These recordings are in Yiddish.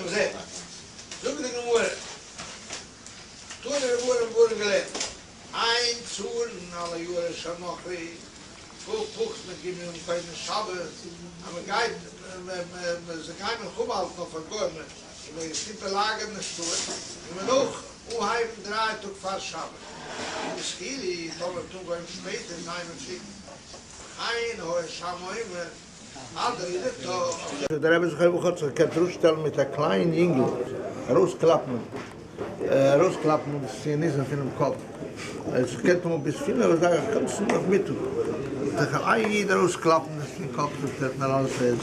נו זע, זאגט די גמרא, תנו רבנן מיר האבן געלערנט, אין צרין על עיירות של נכרי, פאר פוחתין ג' ימים קודם שבת, אז מען גייט, זיי גייען מלחמה האלטן אויף א גוי, און מען טוט באלאגערן די שטאט, און מען נאך אנהייבן דריי טאג פאר שבת, ואם התחילו, טאמער מ'האט אנגעהויבן שפעטער איז אין מפסיקין, וכן היה שמאי אומר. דער רבי זכרונו לברכה האט זיך געקענט ארויסשטעלן מיט א קליין יונגל ארויסקלאפן ארויסקלאפן דאס ציוניזם פונעם קאפ, ער האט זיך געקענט אמאל ביז פינף אזייגער גאנצן נאכמיטאג זיך איין איד ארויסקלאפן דאס פון קאפ זאגט ער האט מיר אלעס ער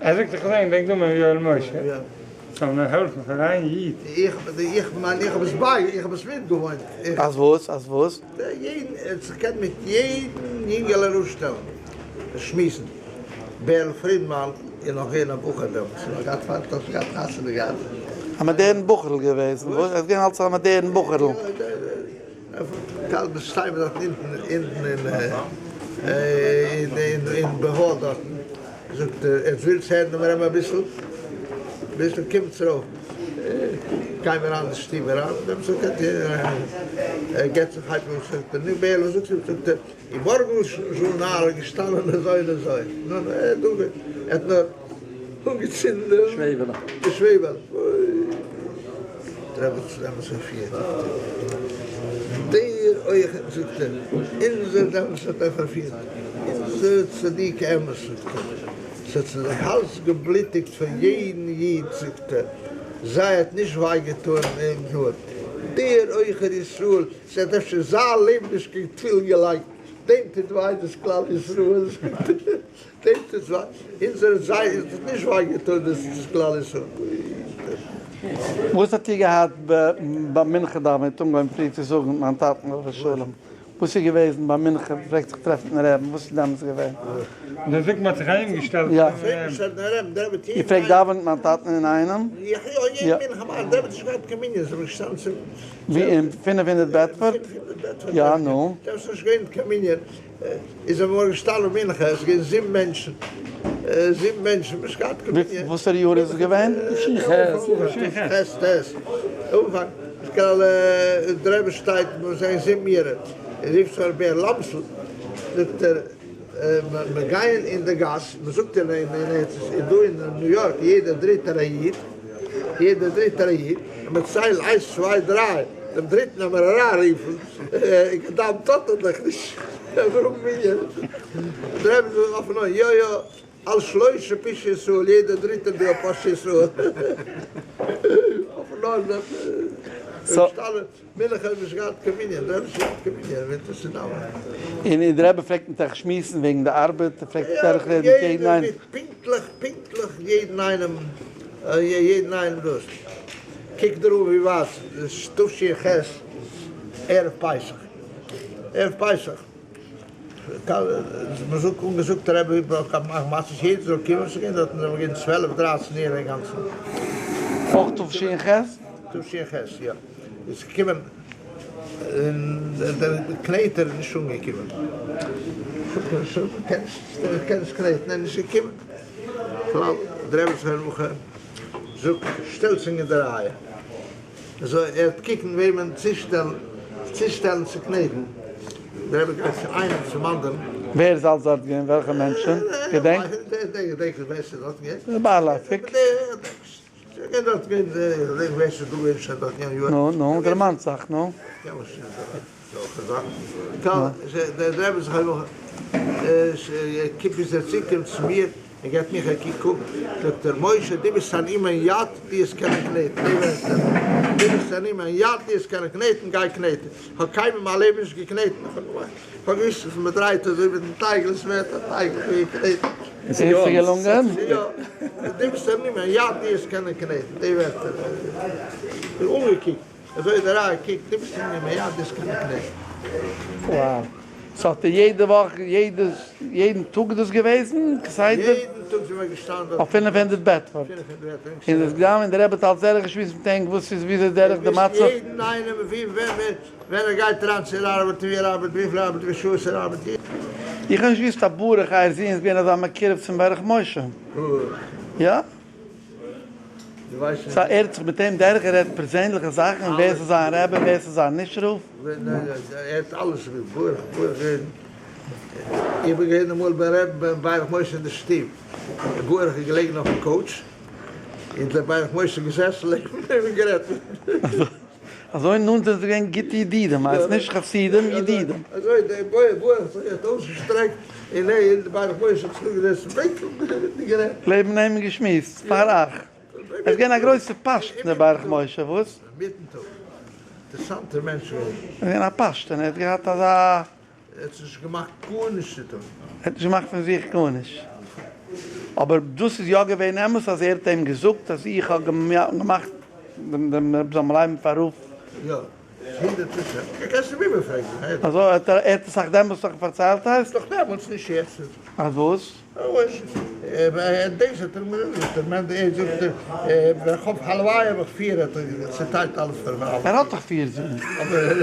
ער זאגט איך ליין וועגן דעם יואל משה זאל מיר העלפן פאר איין איד. איך איך מיין איך האב עס ביי איך האב עס מיטגעוואוינט. אז וואס? אז וואס? יעדן, ער האט זיך געקענט מיט יעדן יונגעלע ארויסשטעלן און שמועסן. בערל פרידמאן איז נאך געווען א בחור דעמאלטס, נאך געהאט פאר האט געהאט חתונה געהאט. א מאדערן בחור'ל געוועזן, וואס? ער איז געווען אלס א מאדערן בחור'ל. קאלמער שטיין דארטן אונטן אונטן אין אין בהל דארטן. זאגט ער, עטס ווילטס הערן דעם רבי אביסל? אביסל קומטס ארויף, גיי מיר אריין אין שטוב אריין, דעמאלטס זאגט ער, ער געט זיך הייבט אן זאגט ער, נו בערל וואס זאגסטו? זאגט ער, אין מארגן זשורנאל איז געשטאנען אזוי און אזוי, נו נו, ער האט נאר אנגעצינדן די שוועבעלע, אוי. דער רבי האט דעמאלטס פארפירט, זאגט ער, דער אויך, זאגט ער, אונזער דעמאלטס האט ער פארפירט, אונזער צדיק אמת, זאגט ער, ס'האט זיך די הארץ געבלוטיגט פאר יעדן איד, זאגט ער, זיי האט נישט וויי געטאן דעם גאר, דער עוכר ישראל, ס'האט אפשר זיין לעבן נישט קיין תפילין געלייגט, דעם טוט וויי דאס כלל ישראל, זאגט ער. דעם טוט וויי, אונזערע זיי איז דאס נישט וויי געטון דאס איז כלל ישראל. וואס האט איר געהאט ביי מנחה דאווענען? איר האט אנגעהויבן פריער צו זאגן מיין טאטן עליו השלום, וואס איז געוועזן ביי מנחה? פלעגט זיך טרעפן מיטן רעבן, וואס איז דעמאלטס געווען? דער זאגט מען האט זיך אהיימגעשטעלט פארן רעבן. איר פלעגט דאווענען מיט מיין טאטן אינאיינעם? ווי אין 500 בעדפארד? יא נו. איז אמאל געשטאנען מנחה, עס איז געווען זיבן מענטשן, זיבן מענטשן, נישט געהאט קיין מנין. וואסערע יאר איז עס געווען? ש ח, ט, אנפאנג, דער רבי שטייט, מיר זענען זיבן אירע, רופט זיך ר' בער לאמסל, זאגט ער, מיר גייען אין די גאס, מען זאגט אין ארץ ישראל, דא אין ניו יארק, יעדער דריטער א איד, יעדער דריטער א איד, און מען ציילט איינס צוויי דריי, דעם דריטן וועלן מיר אריינרופן, געדאוונט האט ער דאך נישט, אברהם מנין, דער רבי זאגט אויפן אויער, יא יא, על שלשה פשעי ישראל, יעדער דריטער דא א פושע ישראל, אויפן אויער געשטאנען, מנחה האט נישט געהאט קיין מנין, דער רבי האט נישט געהאט קיין מנין, ווען דאס איז דאווענען. און דער רבי פלעגט מיט אייך שמועסן וועגן די ארבעט, ער פלעגט דורכרעדן מיט יעדן איינעם? פונקטליך פונקטליך יעדן איינעם יעדן איינעם דאס. קוק דיר אן ווי ווייט ס'איז תש"ח ערב פסח ערב פסח מ'זאגט אנגעזאגט רבי ברויך מאכן מצות יעדער זאל קומען ס'איז געווען דארטן זענען געווען צוועלף דרייצן אירע אינגאנצן. אויך תש"ח? תש"ח יא. איז געקומען און דער קנעטער איז נישט אנגעקומען. קען נישט קנעטן ער איז נישט געקומען. כלל דער רבי זכרונו לברכה זאגט שטעלטס ענק אין די רייע אזוי ער וועט קוקן וועמען צושטעלן צושטעלן צו קנעטן. דער רבי גייט צו איינעם צום אנדערן. ווער איז אלס דארט געווען? וועלכע מענטשן? געדענקסט? געדענק נישט ווער ס'איז דארט געווען. ביילייפיג. נו, נו, דערמאנט זיך, נו. כ'האב געוויסט אז מ'דרייט אזוי מיטן טייגל ס'ווערט א טייגל ווי קנעטן. און ס'איז געלונגען? יא. די ביסט א נימער יא די עס קענען קנעטן די ווערטער. אנגעקוקט אזוי די רייע קוקט די ביסט א נימער יא די עס קענען קנעטן. וואו. ס'האט איר יעדע וואך יעדע יעדן טאג דאס געוועזן כסדר? יעדן טאג זעמער געשטאנען דארט. אויף 500 בעדפארד. 500 בעדפארד. און דאס געדאווענט און די רבי האט אלס דרך געשמועסט מיט ענק וואס איז וויאזוי דרך די מצב. יעדן איינעם ווי ווען ווען. ווען ער גייט אריין צו ער ארבעט ווי ער ארבעט וויפיל ער ארבעט ווי שעות ער ארבעט. איך האב נישט געוויסט אז ברוך אייער זון איז געווען אזא מקורב צום ברך משה. יא? סא ער האט זיך מיט אים דורכגערעדט פערזענליכע זאכן ווער ס'איז זיין רבי ווער ס'איז זיין נישט רב? ער האט אלעס ברוך ברוך געווען, איך בין געווען אמאל ביי ר' ברך משה אין די שטוב, ברוך איז געלעגן אויפן couch, און דער ברך משה איז געזעסן לעבן אים און גערעדט מיט אים. אזוי נאנט זענען זיי געווען גוטע ידידים, הייסט נישט חסידים, ידידים. אזוי דער ברוך האט זיך אויסגעשטרעקט און ער און דער ברך משה האט זיך אפגעזעצט אין בענקל און גערעדט. לעבן אים און געשמועסט פאר אייך. ער איז געווען א גרויסער פשטן דער ברך משה, וואס? אינמיטן טאג. אינטערעסאנטער מענטש געווען. ער איז געווען א פשטן, ער האט געהאט אזא. ער האט זיך נישט געמאכט גארנישט צו טון. ער האט נישט געמאכט פון זיך גארנישט. אבער דאס איז יא געווען אמת אז ער האט אים געזאגט אז איך האב געמאכט דעם רבי זלמן לייב'ן פאר רב. יא, 100%. קענסט אים איבערפרעגן. אזוי האט ער האט עס אייך דעמאלטס נאך פארציילט הייסט? דאך דעמאלטס נישט יעצט. אז וואס? דאס האט ער מיר געזאגט, ער מיינט ער זאגט איך האב הלוואי האב איך פיר האט ער צוטיילט אלעס פאר אלע. ער האט דאך פיר זין. אבער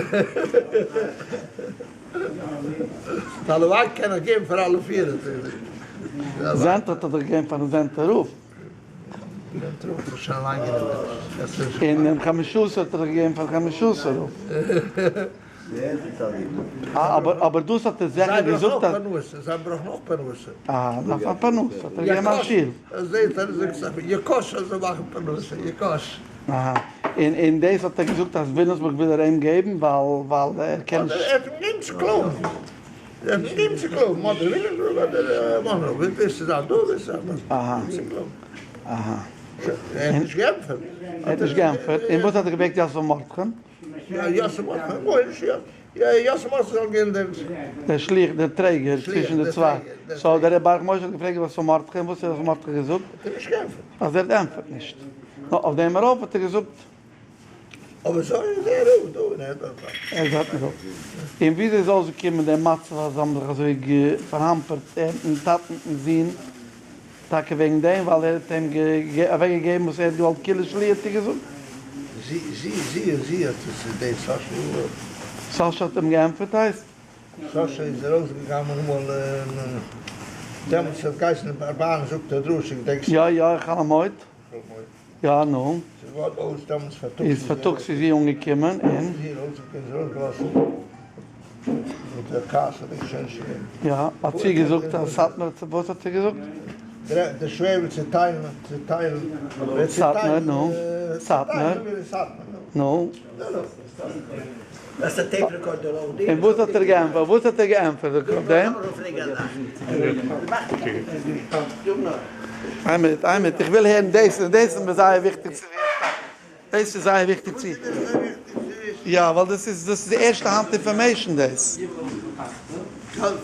הלוואי קען איך געבן פאר אלע פיר האט ער געזאגט. זענטא האט ער דאך געגעבן פארן זענטא רב. זענטא רב איז שוין אליין גענומען. און דעם חמשה עשר האט ער דאך געגעבן פארן חמשה עשר רב. אבער דאס האט ער זיכער געזאגט אז. זיי ברויכן אויך פרנסה. אה, דארף א פרנסה, האט ער געגעבן א שיל. זעהט ער זאגט זיך יקוש אז זיי מאכן פרנסה, יקוש. אהא, און און דאס האט ער געזאגט אז וויליאמסבורג וויל ער אים געבן ווייל ווייל ער קען נישט. ער האט אים געגעבן צו קלויבן, ער האט אים געגעבן צו קלויבן, אדער וויליאמסבורג אדער מאנרא, ווילסטו זיין דא ווילסטו זיין דארט, אהא אהא. ער האט נישט געענטפערט. ער האט נישט געענטפערט, און וואס האט ער געפרעגט יוסף מרדכי'ן? יא יוסף מרדכי, גארנישט יא יוסף מרדכי זאל גיין דער. דער שליח דער טרעגער צווישן די צוויי, so דער ר' ברוך משה האט געפרעגט יוסף מרדכי און וואס האט יוסף מרדכי געזאגט? האט ער נישט געענטפערט. אז ער ענטפערט נישט. נו אויף דעם ארויף האט ער געזאגט. אבער אזוי איז ער אויך דא און ער דארט. ער איז דארט אויך. און וויאזוי איז אויסגעקומען דער מצב אז זיי האבן זיך אזוי פארהאמפערט ער מיטן טאטן מיטן זון? טאקע וועגן דעם ווייל ער האט אים אוועק געגעבן וואס ער האט געוואלט כאילו שלי האט איר געזאגט. זי זי זי און זי האט עס איז די סאשע אויך. סאשע האט אים געענטפערט הייסט? סאשע איז ארויס געגאנגען אמאל און דעמאלטס האט געהייסן ר' אהרן זאגט א דרשה געדענקסט? יא יא חול המועד. חול המועד. יא נו. ס'איז געווארן אויס דעמאלטס פארטאגס. איז פארטאגס איז זי אנגעקומען און. זי איז ארויסגעקומען זי איז ארויסגעלאפן מיט דער כעס האט איך שוין נישט געווען. יא, האט זי געזאגט אז סאטמאר האט וואס האט זי געזאגט? דער שווער וועט צוטיילן צוטיילן וועט סאטמאר נו סאטמאר נו. און וואס האט ער געענטפערט? וואס האט ער געענטפערט אויף דעם? איין מינוט, איין מינוט, איך וויל הערן דאס, און דאס איז מיר זייער וויכטיג צו וויסן. דאס איז זייער וויכטיג צו. יא, ווייל דאס איז, דאס איז די ערשטע האנט information דאס.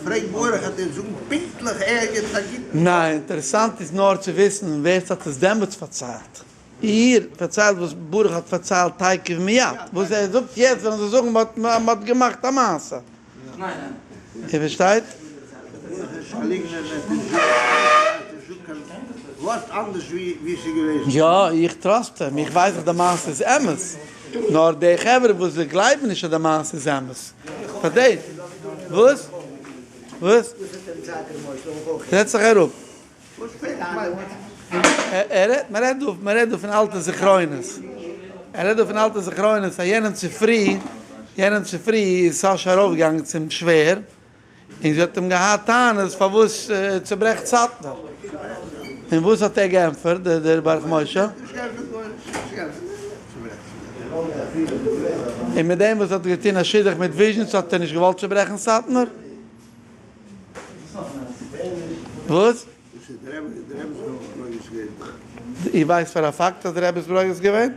פרעג ברוך וועט ער זאגן פונקטליך ערגעץ א גוטן. ניין, אינטערעסאנט איז נאר צו וויסן ווער ס'האט עס דעמאלטס פארציילט. איר פארציילט וואס ברוך האט פארציילט תיכף ומיד, וואס ער זאגט יעצט וועלן זיי זאגן מען האט געמאכט א מעשה. איר פארשטייט? יא איך trust אים, איך ווייס אז די מעשה איז אמת, נאר די חברה וואס זיי גלייבן נישט אז די מעשה איז אמת, פאר דעם, וואס? וואס? זעץ זיך אראפ. ער רעדט, מען רעדט דא, מען רעדט דא פון אלטע זכרונות. ער רעדט דא פון אלטע זכרונות אז יענעם צופרי, יענעם צופרי איז סאשע ארויפגעגאנגען צום שווער, און זי האט אים געהאט טענות פארוואס ער צוברעכט סאטמאר. און וואס האט ער געענטפערט, דער ברך משה? און מיט דעם וואס ער האט געטון א שידוך מיט וויזשניץ האט ער נישט געוואלט צוברעכן סאטמאר? וואס? איר ווייסט פאר א פאקט אז דער רבי איז ברוגז געווען?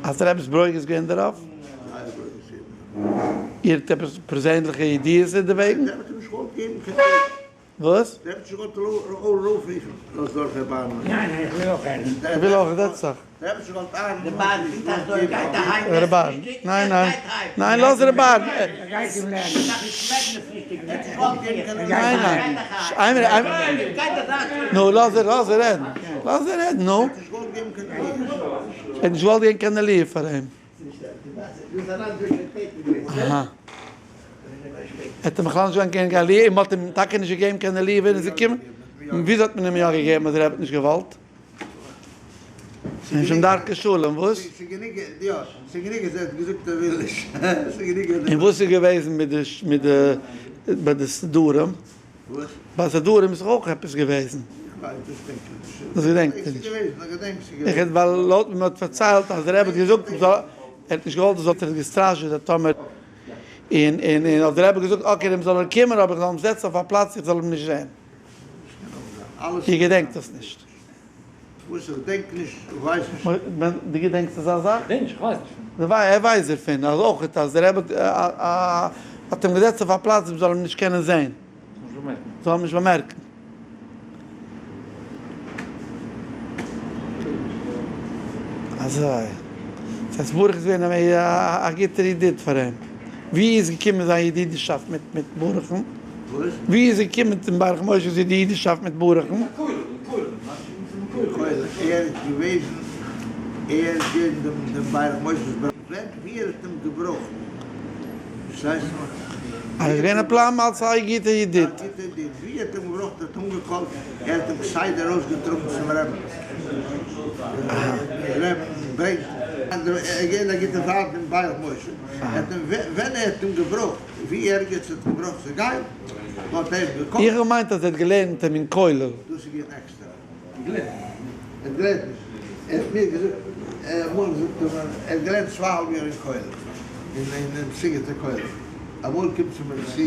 אז דער רבי איז ברוגז געווען דערויף? איר האט עפעס פערזענליכע ידיעות דערוועגן? וואס? איך וויל אויך, זעץ זיך. ר' אהרן, ניין ניין, ניין לאז ר' אהרן. ניין ניין, איין מינוט, איין מינוט, נו לאז ער, לאז ער רעדן, לאז ער רעדן, נו. ער האט נישט געוואלט געבן קיין עליה פאר אים. אהא. ער האט אים בכלל נישט געוואלט געבן קיין עליה, און מ'האט אים טאקע נישט געגעבן קיין עליה ווען ער איז געקומען. און וויאזוי האט מען אים יא געגעבן אז דער רבי האט נישט געוואלט? און שוין דרכי שלום, וואס? ס'איז גענוג, יא, ס'איז גענוג אז ער האט געזאגט ער וויל נישט, ס'איז גענוג אז און וואס איז געוועזן מיט די מיט די ביי די סדרים? וואס? ביי סדרים איז דאך אויך עפעס געוועזן. איך ווייס, דאס געדענק איך נישט. דאס געדענקט איר נישט. ס'איז געוועזן, איך געדענק ס'איז געוועזן. איך ווייל לויט ווי מ'האט פארציילט אז דער רבי האט געזאגט מ'זאל, ער האט נישט געוואלט אז ער האט געסטראשעט אז טאמער, און און און האט דער רבי געזאגט okay דעם זאל ער קומען אבער איך זאל אים זעצן אויף א פלאץ איך זאל אים נישט זען. איר געדענקט עס נישט? וואס? איך דענק נישט, איך ווייס נישט. דו געדענקסט אזא זאך? כ'דענק נישט, איך ווייס נישט פון. ער ווייסט דערפון אז אויך אז דער רבי האט אים געזעצט אויף א פלאץ ווי מ'זאל אים נישט קענען זען. זאל אים נישט באמערקן. אזוי. דאס הייסט ברוך איז געווען א גוטער ידיד פאר אים. ווי איז געקומען זיין ידידות'שאפט מיט ברוך'ן? ווי איז געקומען צום ברך משה'ס ידידות'שאפט מיט ברוך'ן? אין כולל. ער איז געוועזן, ער איז געווען דעם ברך משה'ס ווען ווי ער האט אים געברויכט. פארשטייסט מיך? ער איז געווען א פלאם אלס א גוטער ידיד. א גוטער ידיד. ווי ער האט אים געברויכט ער האט אנגעקאלט, ער האט אים כסדר ארויסגעטראגן צום רעבען. דער רעבען ברענגט. ער איז געווען א גוטער פריינט מיטן ברך משה. ער האט אים ווען ער האט אים געברויכט, ווי ערגעץ האט געברויכט צו גיין, האט ער אים געקאלט. איך האב געמיינט אז ער האט געלערנט אים אין כולל. דאס איז געווען עקסטער. געלערנט. ער האט געלערנט נישט. ער האט מיר געזאגט, אמאל זאגט ער מיר, ער האט געלערנט צוויי האלב יאר אין כולל, אין אינעם סיגוט'ער כולל. אמאל קומט צו מיר צו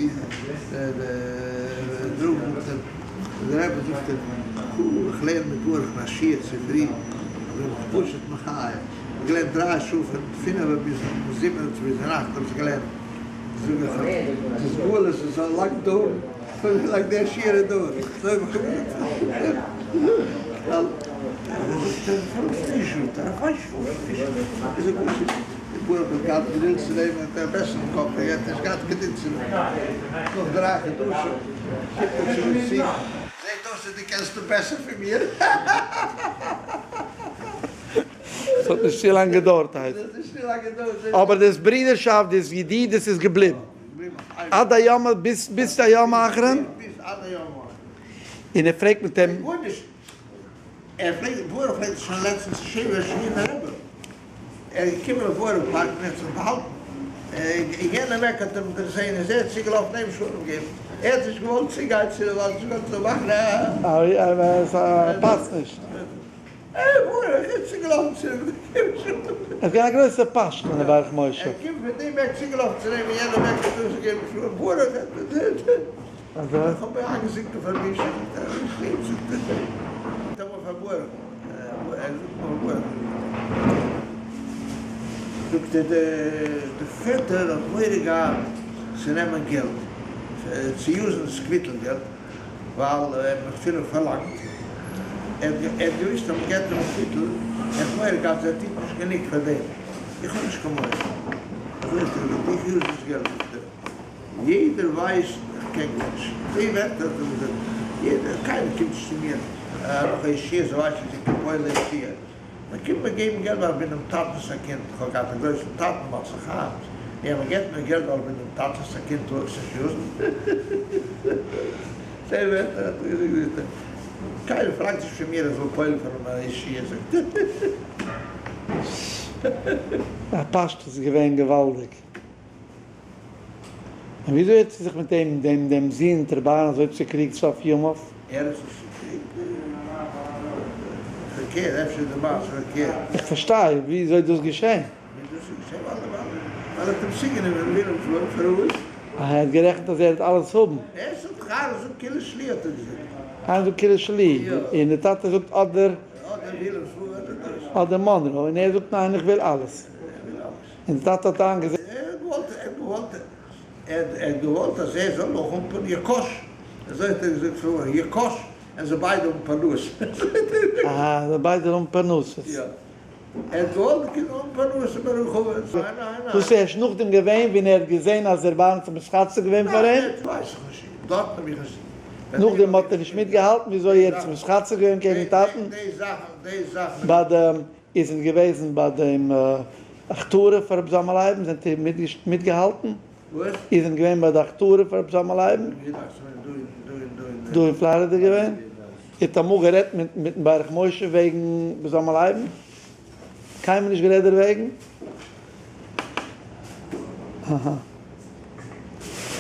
דער רב זאגט אים, דער רבי זאגט אים, קוה איך לערן מיט ברוך א שיעור צופרי, איך בין מיך פשוט מחיה, איך האב געלערנט דריי שעה פון פינעווע ביז זיבענע צו ביז נאכט האב איך געלערנט. זאג איך אים, דאס גלות עס זאל לאנג דויערן. ווי לאנג דער שיעור איז דורך, אזוי האב איך אים געזאגט, ווייל ער זאגט פארוואס נישט, זאגט ער, איך ווייס נישט פארוואס נישט, איך זאג פשוט, די ברוך האט געהאט געדולד צו נעמען האט ער א בעסערן קאפ, ער האט נישט געהאט געדולד צו נעמען, נאך דריי חדשים קומט ער צו מיר צו, זעט אויס אז דו קענסט אים בעסער פון מיר. ס'האט נישט צו לאנג געדויערט הייסט עס. אבער דאס ברודערשאפט, דאס ידידות איז געבליבן. עד היום ביז ביז היום האחרון? ביז עד היום האחרון. און ער פרעגט מיט אים. גארנישט. ער פלעגט, ברוך פלעגט שוין לעצטנס שבע שנים רבי. ער איז געקומען אויף בארא פארק און ער האט זיך באהאלטן. אין יענעם עק האט אים דערזען איז ער צוגעלאפן אים שלום געבן. ער האט נישט געוואלט צוגיין צו אים ווייל ער האט נישט געוואלט זאל מאכן א. עס פאסט נישט. אה, ברוך איז צוגעלאפן צו אים, ער איז געווען א גרויסער פשטן דער ברך משה. ער קומט פון דעם עק צוגעלאפן צו אים אין יענעם עק האט ער זיך געגעבן שלום, ברוך האט אזוי? איך האב מיר איינגעזינקען פאר בושה, זאגט ער, איך ליב זאגט ער, זאגט אמאל פאר ברוך, ער זאגט נאך ברוך, זאגט ער, די פעטער האט מורא געהאט צו נעמען געלט, צו יוזן דאס קוויטל געלט, ווייל ער האט מיך אפילו פארלאנגט, ער האט געוויסט אז מ'געט אים א טיטל, ער האט מורא געהאט אז ער טוט נישט גענוג פאר דעם, איך האב נישט קיין מורא, אזוי האט ער געזאגט, איך יוז דאס געלט זאגט ער, יעדער ווייסט איך קען גארנישט, די ווערטער האט ער געזאגט, יעדער, קיינער קומט נישט צו מיר נאך א ישועה, זיי ווייסן נישט איך קען פועל'ן א ישועה. מען קומט מיר געבן געלט ווייל איך בין דעם טאטנ'ס א קינד, איך האב געהאט א גרויסן טאטן מרדכי חיים'ס, יא מען געבט מיר געלט ווייל איך בין דעם טאטנ'ס א קינד טאר איך עס נישט יוזן? די ווערטער האט ער געזאגט זאגט ער, קיינער פרעגט נישט פון מיר איך זאל פועל'ן פאר אים א ישועה זאגט ער. א פשטות איז געווען געוואלדיג. און וויאזוי האט זי זיך מיט אים, דעם דעם זון טרבאן אזוי צוקריגט סוף ימיו? ער האט זיך צוקריגט? פארקערט, אפשר איז די מעשה פארקערט. איך פארשטיי, וויאזוי איז דאס געשען? ווי דאס איז געשען? ווייל ווייל ער האט אים צוגענומען אין וויליאמסבורג, פארוואס? אה, ער האט גערעכנט אז ער וועט אלעס האבן. ער זאגט חרא זאגט כולה שלי האט ער געזאגט. איינער זאגט כולה שלי, און די טאטע זאגט אדער. אדער וויליאמסבורג אדער דאס. אדער מאנרא, און ער זאגט ניין איך וויל אלעס. ער וויל אלעס. און די טאטע האט איינגעזען. ער האט געוואלט, ער האט געוואלט, ער האט געוואלט אז ער זאל אויך האבן פרנסה, יקוש, אזוי האט ער געזאגט פאר מיר, יקוש, און זיי ביידע האבן פרנסה. אהא, זיי ביידע האבן פרנסות. יא. ער האט געוואלט די קינדער האבן פרנסה ברוך ה'. ניין, ניין, ניין. דאס איז ערשט נאכדעם געווען ווען ער האט געזען אז דער באן האט זיך מתחצף געווען פאר אים? ניין, ווייס איך נישט, דארטן האב איך נישט. נאכדעם האט ער נישט מיטגעהאלטן וויאזוי ער האט זיך מתחצף געווען קעגן טאטן? די זאכן, די זאכן. ביי די איר זענט געוועזן ביי דעם הכתרה פאר רבי זלמן לייב'ן? זענט איר מיטגעהאלטן? וואס? איר זענט געווען ביי די הכתרה פאר רבי זלמן לייב'ן? דא אין פלארידע געווען? איר האט אמאל גערעדט מיטן ברך משה וועגן רבי זלמן לייב'ן? קיינמאל נישט גערעדט דערוועגן? אהא.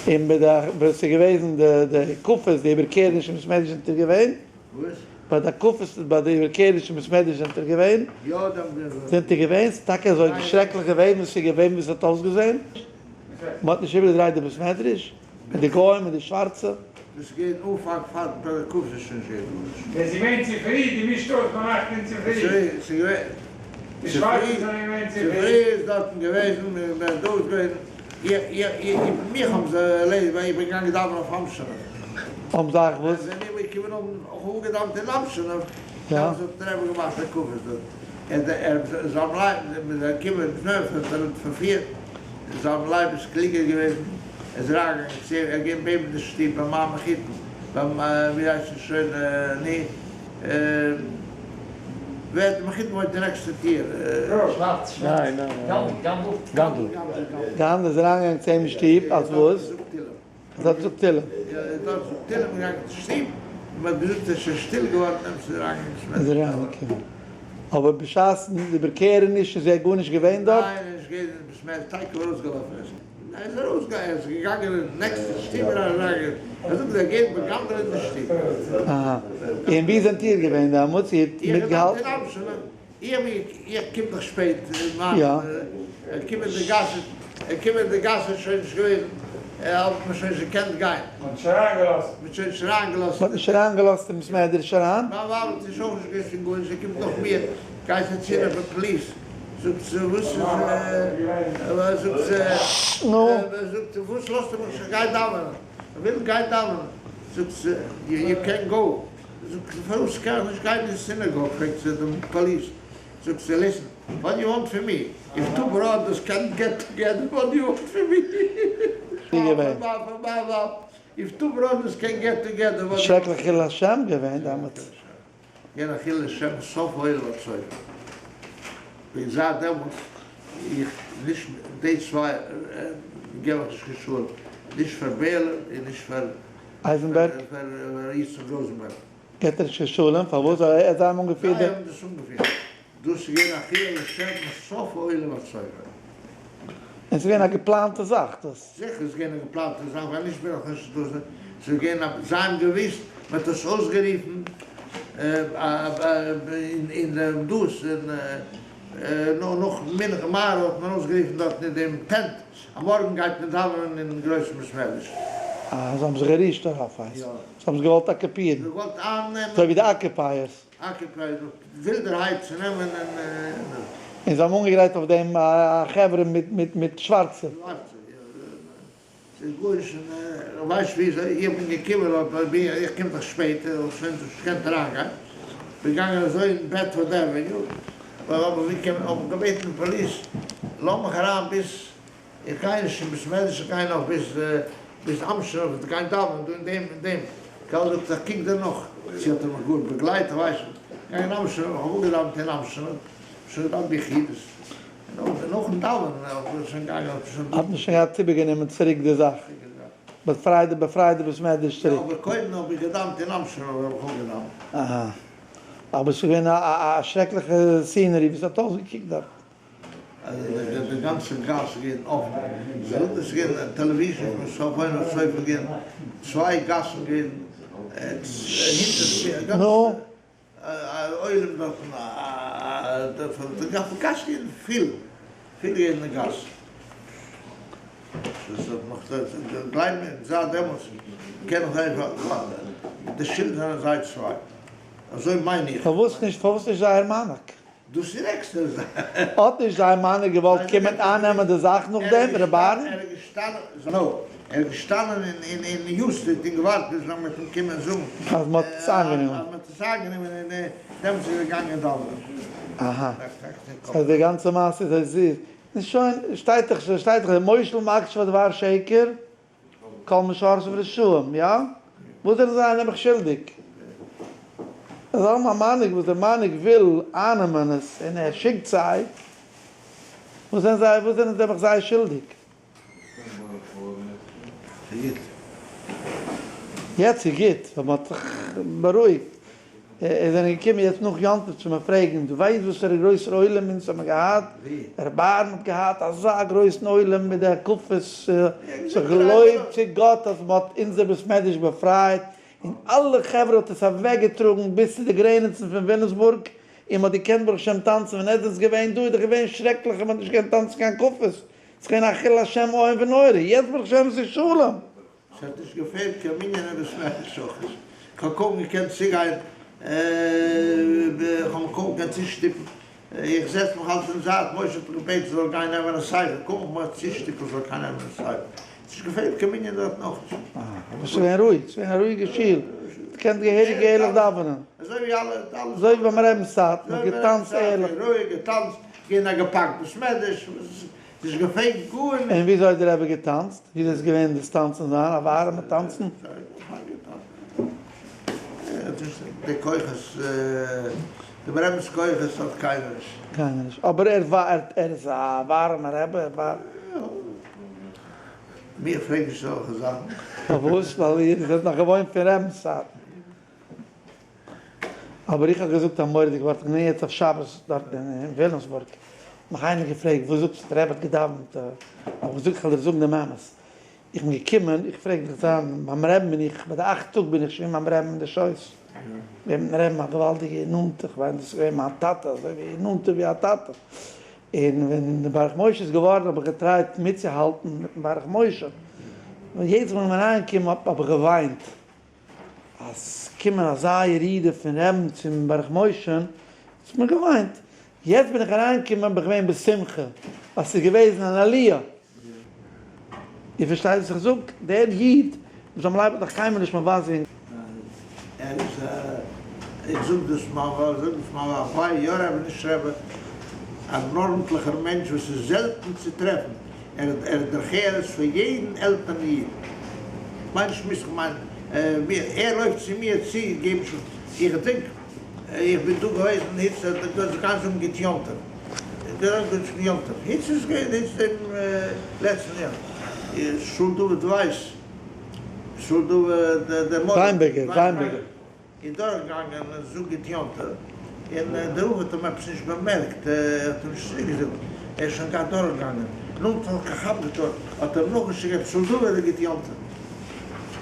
און ביי די ווען ס'איז געוועזן די די הקפות די איבערקערעניש אין בית מדרש זענט איר געווען? וואס? ביי די הקפות ביי די איבערקערעניש אין בית מדרש זענט איר געווען? יא דאן בין איך. זענט איר געווען? ס'איז טאקע אזוי שרעקליך געווען וואס ס'איז געווען ווי ס'האט אויסגעזען? מ'האט נישט איבערגעדרייט די בית מדרש? מיט די גוים מיט די שווארצע? דאס איז געווען אנפאנג פאר די הקפות איז שוין נישט געווען גארנישט. ווען ס'איז געווען צופרי, די מישט אויס ביינאכט און צופרי. ס'איז געווען די שווארצע זענען געווען צופרי. צופרי איז דארטן געוועזן, מען דא איז געווען, מיך האבן זיי ערלעדיגט ווייל איך בין געגאנגען דאווענען אויף אמשינוב. האבן זיי אייך וואס? זענען מיר געקומען האבן אויך אפגעדאווענט אין אמשינוב, דעמאלטס האט דער רבי געמאכט הקפות דארט, ער זלמן לייב, מען איז געקומען פון פארפירט, זלמן לייב איז קלוגער געוועזן, ער איז אריינגעגאנגען צו אים, ער איז געווען ביי אים אין די שטוב ביי מיין מחותן, ביים ווי הייסט עס שוין נו, ווער די מחותן וואוינט די נעקסטע טיר. שווארץ שווארץ גאנדל גאנדל. גאנדל איז אריינגעגאנגען צו אים אין שטוב אלס וואס? ער האט געזאגט תהילים. יא ער האט דארט געזאגט תהילים און געגאנגען צו שטוב, און מען האט געזאגט ער איז שוין שטיל געווארן דעמאלטס איז ער אריינגעגאנגען איז ער אריינגעקומען. אבער בשעת איבערקערעניש איז ער גארנישט געווען דארט? ניין ער איז נישט געווען אין בית מדרש, תיכף ארויסגעלאפן איז ער איז ארויסגעגאנגען ער איז געגאנגען אין נעקסטע שטוב אריין אריינגעגאנגען ער זאגט ער גייט בגמרא אין די שטוב. אהא. און ווי זענט איר געווען דעמאלטס? איר האט מיטגעהאלטן? איך האב געדאווענט אין אמשינוב. איך בין איך קום דאך שפעט מיין ער קומען די גאס ער קומען די גאס איז שוין נישט געוועזן ער האט מען שוין נישט געקענט גיין. מען האט נישט אריינגעלאזט. מען האט שוין נישט אריינגעלאזט. מען האט נישט אריינגעלאזט אין בית מדרש אריין. מיין ווייב האט נישט אויך נישט געוואוסט פון גארנישט זי קומט נאך מיר גייט זי צו רופן פאליס זאגט זי וואס איז זאגט זי נו. זאגט זי וואס לאזטו מיך נישט איך גיי דאווענען איך וויל גיין דאווענען זאגט זי יו קען גאו זאגט זי פארוואס קען איך נישט גיין אין סינעגאג פרעגט זי דעם פאליס זאגט זי ליסן וואט יו וואנט פון מי איף טו בראדערס קענט געט טוגעדער וואט יו וואנט פון מי איף טו בראדערס קען געט טוגעדער וואט יו וואנט. שרעקליך חילול השם געווען דעמאלטס. געווען א חילול השם סוף עולם עד סופו. און זייט דעמאלטס איך נישט די צוויי געב איך נישט קיין שלום נישט פאר בערלען און נישט פאר אייזענבערג. פאר יצחק ראזענבערג. געט ער נישט קיין שלום פארוואס ווייל ער האט זיי אנגעפירט זיי האבן דאס אנגעפירט. דאס איז געווען א חילול השם מסוף העולם עד סופו. און ס'איז געווען א געפלאנטע זאך דאס. זיכער איז געווען א געפלאנטע זאך ווייל נישט בין איך נישט דאס ס'איז געווען א זיי האבן געוויסט מען האט עס אויסגערופן אין דעם דאס אין נאך מנחה מעריב האט מען אויסגערופן דארטן אין דעם טענט אז מארגן גייט מען דאווענען אין גרויסן בית מדרש. אה זיי האבן זיך גערישט דערויף הייסט יא. זיי האבן עס געוואלט אקופירן. זיי געוואלט אייננעמען. אזוי ווי די occupiers. occupiers ווילדערהייט צו נעמען און. און זיי האבן אנגעגרייט אויף דעם א חברה מיט מיט מיט שווארצע. שווארצע יא. ס'איז גארנישט און איך ווייס וויאזוי איך בין געקומען אבער בין איך קום דאך שפעט איך האב שוין נישט געקענט אריינגיין בין געגאנגען אזוי אין בעדפארד עוועניו אבער ווי קען האב איך געבעטן די פאליס לאז מיך אריין ביז איך גיי נישט אין בית מדרש איך גיי נאך ביז ביז אמשינוב איך גיי דאווענען דא אין דעם אין דעם קהל זאגט איך קוק דיר נאך צו האט ער מיך גאר באגלייט איך ווייס נישט גיי אין אמשינוב איך האב אפגעדאווענט אין אמשינוב שוין געדאווענט ביחידות נאכן דאווענען האט מען שוין געגאנגען האט מען שוין. האט מען שוין געהאט איבערגענומען צוריק די זאך, באפרייט די באפרייט די בית מדרש צוריק. יא אבער קודם האב איך געדאווענט אין אמשינוב האב איך אויך געדאווענט. אהא. אבער ס'איז געווען א א שרעקליכע scenery ווי ס'האט אויסגעקוקט דארט. די גאנצע גאס איז געווען אפן, ס'איז דאס געווען television פון סוף עולם עד סוף איז געווען צוויי גאסן געווען הינטער גאנצע. נו. א עולם דארטן די גאס געווען פיל פיל געווען די גאס דאס האט נאך גלייב מיר זייט דעמאלטס קען איך זיי די שולד זענען זיי צוויי אזוי מיין איך. פארוואס נישט פארוואס נישט זייער מנהג? דאס איז עקסטערע זאך. האט נישט זייער מנהג געוואלט קומען אייננעמען די זאך נאכדעם, ר' אהרן? ער איז געשטאנען, נא, ער איז געשטאנען אין אין יוז סטריט און געווארט ביז ווען מ'וועט אים קומען זאגן אז מ'האט עס איינגענומען. אז מ'האט עס איינגענומען און דעמאלטס איז ער געגאנגען דאווענען. אהא. סאו די גאנצע מעשה איז אזוי זיס. נו שוין, שטייט דאך שטייט דאך מושל מקשיב הדבר שקר. כל משרתיו רשעים, יא? וואס זענען זיי נעבעך שולדיג? זיי האבן א מנהיג וואס דער מנהיג וויל אייננעמען עס און ער שיקט זיי, וואס זענען זיי וואס זענען נעבעך זיי שולדיג? יעצט איז גוט ווייל מען האט זיך בארואיגט. זענען געקומען יעצט נאך יום טוב צו מיר פרעגן, דו ווייסט וואסערע גרויסער עולם אונז האבן געהאט? ר' אהרן האט געהאט אזא גרויסן עולם מיט די הקפות, זיך געלויבט צו גאט אז מען האט אונזער בית מדרש באפרייט, און אלע חברה האט עס אוועק געטראגן ביז צו די גרעניצן פון וויליאמסבורג, און מען האט געקענט ברוך השם טאנצן, ווען עס איז געווען דא איז דאך געווען שרעקליך און מען האט נישט געקענט טאנצן קיין הקפות, עס איז געווען א חילול השם איום ונורא, יעצט ברוך השם עס איז שלום. ס'האט נישט געפעלט קיין מנין אין בית מדרש אויך נישט, כ'האב קוים געקענט צוגיין, כ'האב מיך קוים געקענט צושטופן, איך זעץ מיך אלץ אין זייט, משה האט מיך געבעטן כ'זאל גיין נעמען א ספר, קוים איך מיך צושטופן כ'זאל גיין נעמען א ספר, ס'נישט געפעלט קיין מנין דארטן אויך נישט. אה, אבער ס'איז געווען רואיג, ס'איז געווען א רואיגע שול, מ'האט געקענט געהעריג ערליך דאווענען. אזוי ווי אלע, אלע. אזוי ווי ביים רבינ'ס צייט, מ'האט געטאנצט ערליך. רואיג געטאנצט, געווען א געפאקט בית מדרש, נישט געפרעגט גארנישט. און וויאזוי האט די רבי געטאנצט? וויאזוי איז געווען דאס טאנצן זיין? א ווארעמע טאנצן? די כוחות, דעם רבינ'ס כוחות האט קיינער נישט. קיינער נישט, אבער ער איז א ווארעמע רבי? מיר פרעג נישט אזעלכע זאכן. פארוואס? ווייל איר זענט נאך געוואוינט פון רבינ'ס צייטן. אבער איך האב געזאגט א מורא'דיג ווארט, איך בין יעצט אויף שבת דארט אין וויליאמסבורג, האט מיך איינער געפרעגט וואס זאגסטו דער רבי האט געדאווענט, האב איך געזאגט איך וועל דיר זאגן דעם אמת, איך בין געקומען, איך פרעג דיך זיין ביים רעבן בין איך, ביי די אכט טאג בין איך שוין ביים רעבן אין די שויס, געווען מיטן רעבן א געוואלדיגע נאנטע, איך מיין דאס איז געווען מיין טאטע, אזוי ווי נאנטער ווי א טאטע, און ווען דער ברך משה איז געווארן האב איך געטרייט מיטצוהאלטן מיטן ברך משה, און יעדעס מאל איך בין אריינגעקומען האב איך געוויינט. אז ס'קומען אזא ירידה פון רעבן צום ברך משה, האט מען געוויינט, יעצט בין איך אריינגעקומען בין איך געווען בשמחה, ווייל ס'איז געוועזן אן עליה. איר פארשטייט וואס איך זאג? דער איד וואס זלמן לייב האט נאך קיינמאל נישט מבזה געווען. ער איז א, איך זאג דאס מיין ווייב, זאג דאס מיין ווייב, וויי יא רבי נישט רבי, אן ארנטליכער מענטש וואס איז זעלטן צו טרעפן, ער האט דרך ארץ פאר יעדן עלטערן איד. כ'מיין נישט מיך, כ'מיין מיר. ער לויפט צו מיר צו געבן ש. איך געדענק איך בין דא געוועזן היצט האט ער געזאגט גיין זאגן גוט יום טוב. דער האט געזאגט יום טוב. היצט איז געווען היצט דעם לעצטן יום. ישראל דוד ווייס. ישראל דוד דער מאדער. וויינבערגער, וויינבערגער. איז דורכגעגאנגען און זאגט גוט יום טוב, און דער רב האט אים עפעס נישט באמערקט, ער האט אים נישט צוריק געזאגט, ער איז שוין געהאט דורכגעגאנגען, נאנט האט זיך א כאפ געטאן, האט ער אים נאכגעשריגן עפעס זאל דא ווערן גוט יום טוב,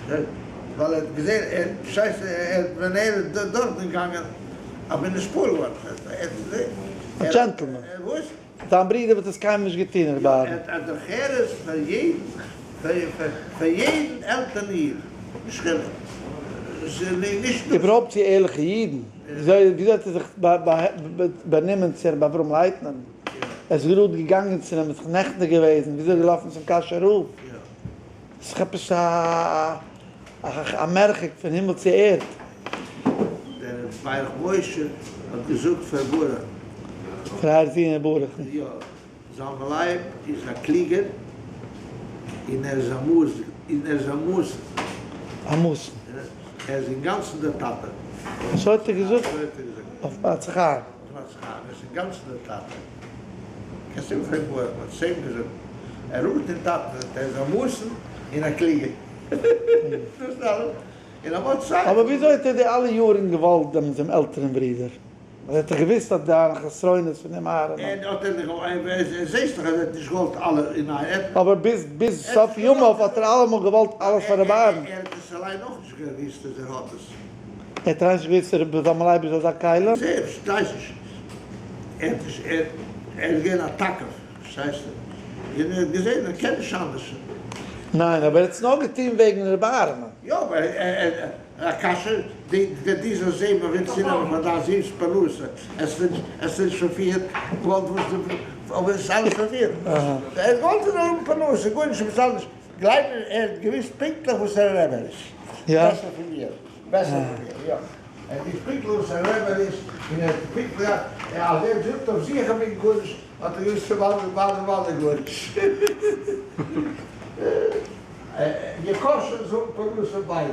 ווייל ער האט געזען, ער פארשטייסט, ער ווען ער איז דורכגעגאנגען, אז בין נתפעל געווארן, ער האט געזען, א דזשענטלמען. וואס? זיין ברודער וואלט עס קיינמאל נישט געטון ר' אהרן. ער האט דרך ארץ פאר יעדן פאר יעדן עלטערן איד, נישט חילוק נישט נאר. איבערהויפט צו ערליכע אידן, וויאזוי האט ער זיך באנומען צו רבי אברהם לייטנער? ער איז גראד געגאנגען צו אים, זיך נכנע געוועזן, וויאזוי איז ער געלאפן צום קאשוי רב? ס'איז דאך עפעס א מרחק פון הימל צו ערד. דער ברך משה האט געזאגט פאר ברוך. פאר אייער זון ברוך. יא, זלמן לייב איז א קלוגער און ער איז א מוס און ער איז א מוס. א מוס. ער איז אינגאנצן דער טאטע. אזוי האט ער געזאגט? אזוי האט ער געזאגט. אויף עצי חיים. אויף עצי חיים, ער איז אינגאנצן דער טאטע. קענסט אים פרעגן ברוך, מען האט עס אים געזאגט. ער רופט דעם טאטן, ער איז א מוסן און א קלוגער. דאס איז אלעס. און א מאד שכל. אבער וויאזוי האט ער די אלע יארן געוואלט דעם דעם עלטערן ברודער? ווייל ער האט דאך געוואוסט אז דיינע חסרונות פון דעם אהרן. ער האט ער נישט זעסט דאך אז ער האט נישט געוואלט אלע אין איין ער. אבער ביז ביז סוף ימיו האט ער אלעמאל געוואלט אלעס פאר רבי אהרן. ער האט עס אליין אויך נישט געוואוסט אז ער האט עס. ער האט אליין נישט געוואוסט רבי זלמן לייב איז אזא כלי. זעלבסט ווייס נישט. ער האט נישט ער ער איז געווען א תקיף. פארשטייסטו? און ער האט געזען ער קען נישט אנדערש. ניין אבער ער האט עס נאר געטון וועגן רבי אהרן'ען. יא אבער א קשיא, די די זאלסט זעהן מען וויל צונעמען פאר דיין זון'ס פרנסה, עס איז עס איז נישט פארפירט, געוואלט וואס די אבער עס איז אלעס פארפירט, ער האט געוואלט ער זאל האבן פרנסה, גארנישט עפעס אנדערש, גלייב מיר ער האט געוויסט פונקטליך וואס א רבי ער איז, בעסער פון מיר, בעסער פון מיר, יא. ער האט געוויסט פונקטליך וואס א רבי ער איז, און ער האט פונקטליך אז ער זאגט אויף זיך איך בין גארנישט, האט ער געוויסט פון וואנעט וואנעט וואנעט גארנישט. געקאשען זאגן פרנסה ביידע.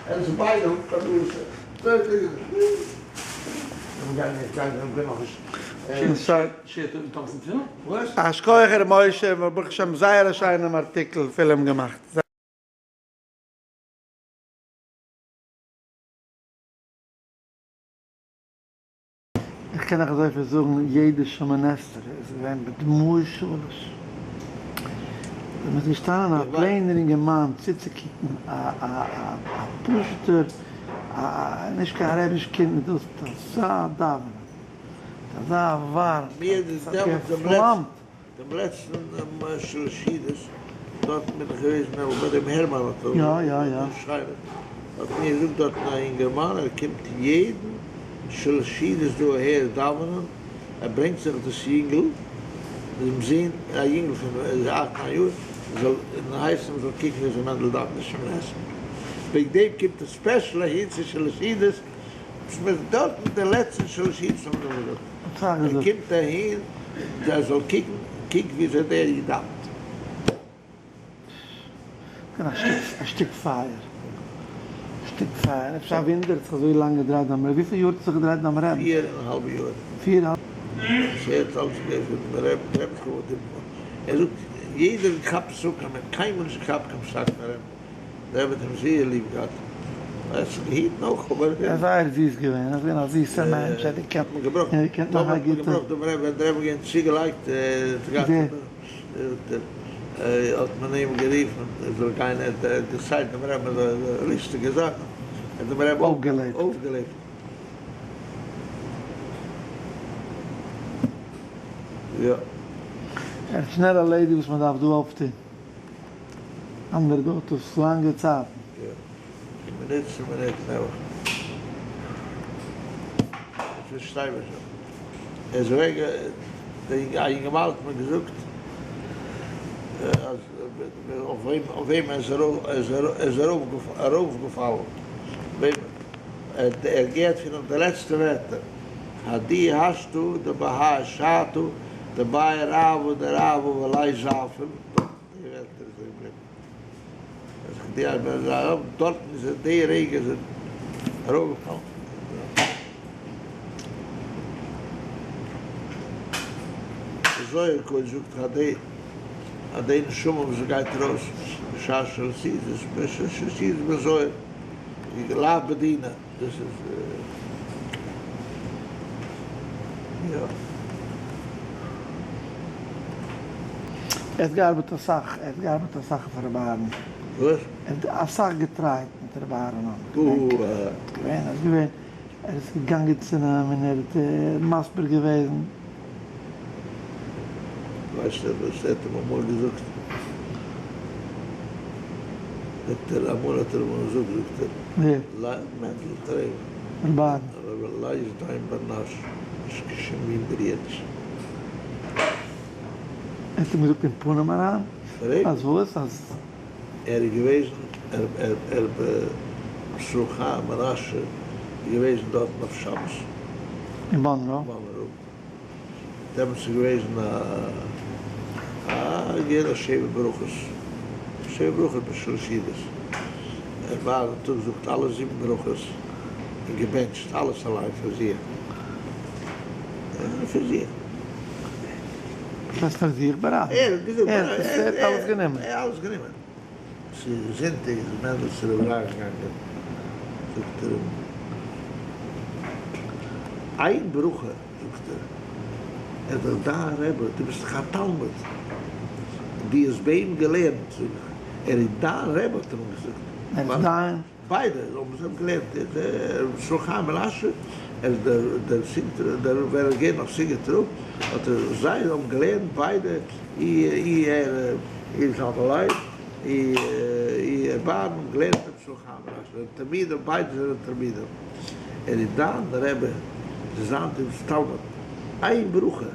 עס ביידע האבן פרנסה. אזוי האט ער געזאגט. א שכוח ר' משה, ברוך השם זייער א שיינעם ארטיקל פילם געמאכט. איך קען אייך אזויפיל זאגן, יעדע שמונה עשרה איז געווען בדמעות שליש. ווען מ'איז געשטאנען א plain ער אינגערמאן צוצוקוקן א א א א פשוט'ער א א נישט קיין רעביש קינד מיט דאס מיט אזא דאווענען, מיט אזא ווארעמקייט, עס האט געפלאמט. דעם לעצטן שלשידעס דארטן בין איך געוועזן נעבעך ביי דעם הערמאן האט ער יא יא יא. שכנים האט מיר געזאגט דארטן א אינגערמאן ער קומט יעדן שלשידעס דא אהער דאווענען ער ברענגט זיך דאס יונגל דעם זון א יונגל פון אכט ניין יאר זאל און הייסט אים זאל קוקן וויאזוי מענדל דאווענט נישט שמונה עשרה וועגן דעם קומט ער special אהין צו שלשידעס דארטן די לעצטן שלשידעס האבן מיר געזאגט. ער קומט אהין ער זאל קוקן, קוק וויאזוי דער איד דאווענט. א שטיק פייער. א שטיק פייער. אפשר א וואונדער האט זיך אזוי לאנג געדרייט ביים רבי'ן. וויפיל יאר האט זיך געדרייט ביים רבי'ן? פיר און א האלב יאר. פיר און. ער האט אלץ געווען פון רבי'ן, דער רבי זכרונו לברכה. ער זאגט יעדער כאפט עס אפ, מען האט קיינמאל נישט געכאפט קיין פסק פון רבי'ן. דער רבי האט אים זייער ליב געהאט, ער האט זיך געהיטן אויך אבער. ער איז זייער זיס געווען, ער איז געווען א זיסער מענטש, ער האט געקענט, ער האט געקענט מאכן א גוטע. געבראכט דעם רבי, ווען דער רבי איז געווען צוגעלייגט, האט מען אים גערופן ער זאל גיין, ער האט דערציילט דעם רבי לוסטיגע זאכן, האט דעם רבי אויפגעלעבט. יא. ער האט שנעל ערלעדיגט וואס מען דארף דא אויפטון. אנדערע דויערט עס לאנגע צייטן. יא, פון מינוט צו מינוט נעבעך. איך פארשטיי מיר שוין. ער איז אוועק, א יונגערמאן האט מיר געזאגט אז אויף וועם ער איז ארויפגעפאלן, וועם ער האט געהערט פון אים די לעצטע ווערטער, הדי השתא דבהאי שעתא דבעי רעוא דרעוא ולית זאפן. די ווערטער איז ער געבליבן. אז איך די אז ווען זיי האבן דארטן איז ער די רגע איז ער אראפגעפאלן. די זוהר הקדוש זאגט אז די אז די נשמה וואס גייט ארויס בשעה של סעודות בשעה של סעודות בזוהר לאו בדינא. דאס איז יא. ער האט געארבעט אסאך, ער האט געארבעט אסאך אויף רבי אהרן. וואס? ער האט אסאך געטרייט מיט רבי אהרן. געווען, ער איז געווען, ער איז געגאנגען צו אים און ער האט מסביר געוועזן. ווייסט איר וואס ער האט אים אמאל געזאגט? זאגט ער, אמאל האט ער אים געזאגט, זאגט ער, ווער? מענדל טרעבער. ר' אהרן. רבי לייז דיין בר נש, נישט קיין שום מין בריאה נישט. ער האט אים געזאגט אין פנים אריין? אז וואס? אז. ער איז געוועזן, ר' ישראל חיים מנשה איז געוועזן דארטן אויף שבת. אין מאנרא? מאנרא. דעמאלטס איז געוועזן א א געווען א שבע ברכות, שבע ברכות ביי שלש סעודות, ער וואר האט אפגעזאגט אלע זיבן ברכות און געבענטשט אלעס אליין פאר זיך, פאר זיך. וואס הייסט פאר זיך? ברבים? ער האט געזאגט ער האט אלעס גענומען. ער האט אלעס גענומען. ס'איז זונטאג איז מענדל צו רבי רייך געגאנגען, זאגט ער אים איין ברכה. זאגט ער, ער איז דאך דיין רבי, דו ביסט דאך א תלמיד, דו האסט ביי אים געלערנט, זאג איך, ער איז דיין רבי האט ער אים געזאגט. ער איז דיין? ביידע האבן זיי געלערנט, דער רבי ישראל חיים מנשה, ער איז דער דער סיגוטער, דער ווען ער איז געווען נאך סיגוטער רב, האט ער, זיי האבן געלערנט ביידע, אי אי ער אי זלמן לייב, אי אי ר' אהרן האבן געלערנט רבי ישראל חיים מנשה, זענען תלמידים, ביידע זענען תלמידים. ער איז דיין רבי, זיי זיין דיין תלמיד, איין ברכה,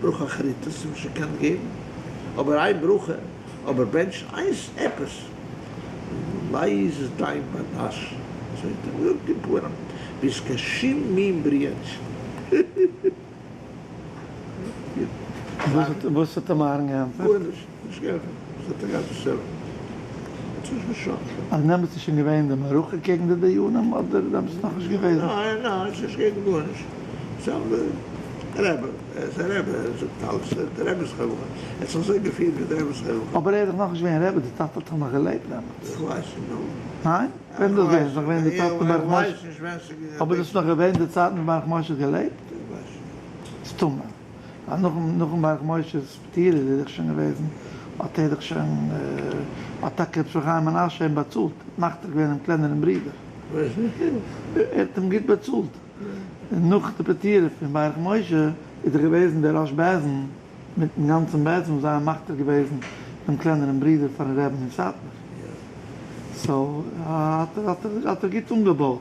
ברכה אחריתא האסטו נישט געקענט געבן, אבער איין ברכה, אבער בענטשן איינס עפעס, לייז איז דיין בר נש, אזוי האט ער געזאגט אין פנים, ביסט קיין שום מין בריה נישט. וואס האט אים אהרן געענטפערט? גארנישט, נישט געענטפערט, וואס האט ער געהאט צו זאגן? האט זיך נישט געשאקלט. אז דעמאלטס איז שוין געווען די מערכה קעגן די דיינים אדער דעמאלטס איז נאכנישט געוועזן? ניין ניין ס'איז נישט געווען גארנישט, ס'איז א רבי, ער איז א רבי, ער זאגט אלעס, די רבי'ס חברה, ער האט זיך אזוי געפירט ווי די רבי'ס חברה. אבער ער איז דאך נאכנישט געווען רבי, די טאטע האט דאך נאך געלעבט דעמאלטס. איך ווייס נישט נו. ניין? ווען איז דאס געווען? ס'איז נאך געווען די צייט פון ברך משה? אבער דאס איז נאך געווען די צייטן ווען ברך משה האט געלעבט? איך ווייס נישט. מסתמא. ווייל נאכן נאכן ברך משה'ס פטירה איז ער דאך שוין געוועזן, האט ער דאך שוין, האט טאקע רבי ישראל חיים מנשה אים באצאלט, מכתיר געווען דעם קלענערן ברודער. ער האט אים גוט באצאלט. און נאך די פטירה פון ברך משה איז דאך געוועזן דער ראש בית דין מיטן גאנצן בית דין וואס זיי האבן מכתיר געוועזן דעם קלענערן ברודער פארן רעבן אין סאטמאר. סאו האט ער האט ער גוט אנגעבויט.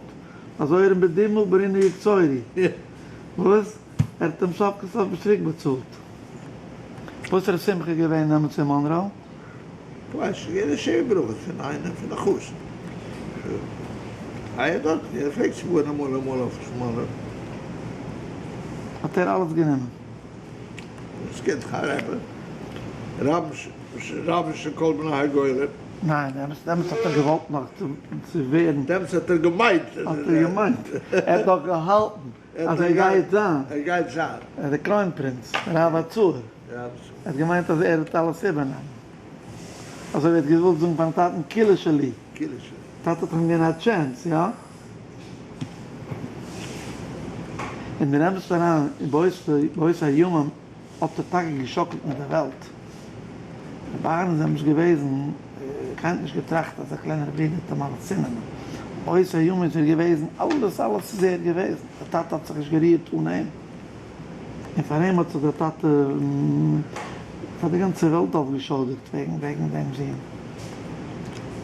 אזוי ארום בדמעה ברינה יקצורי. וואס? ער האט אים סוף כל סוף צוריק באצאלט. וואס איז ר' שמחה געווען דעמאלטס אין מאנראו? כ'ווייס נישט, געווען א שבע ברכות פון איינעם פון א חתן. היה דארט, ער פלעגט צו פארן אמאל אמאל אויף מאנרא. האט ער אלעס גענומען? דאס קען זיך א רבי, רבן של כל בני הגולה. ניין, דעמאלטס דעמאלטס האט ער געוואלט נאך צו ווערן. דעמאלטס האט ער געמיינט. האט ער געמיינט. ער האט נאך געהאלטן אז ער גייט זיין. ער גייט זיין. דער קרוין פרינץ, רב הצעיר. ער האט געמיינט אז ער וועט אלעס איבערנעמען. אזוי ווי ער האט געוואלט זאגן פארן טאטן כולה שלי. כולה שלי. טאטע האט אים געגעבן א chance, יא? אין דער אמת'ן אריין, באותו הימים האט ער טאקע געשאקלט מיט די וועלט. רבי אהרן איז עמעס געוועזן, קיינער האט נישט געטראכט אז א קלענערע ברודער וועט אים אלעס צונעמען. באותו הימים איז ער געוועזן, אלעס אלעס איז ער געוועזן, דער טאטע האט זיך נישט גערירט אן אים. און פאר אים האט זיך דער טאטע פאר די גאנצע וועלט אויפגעשוידערט וועגן וועגן דעם זון.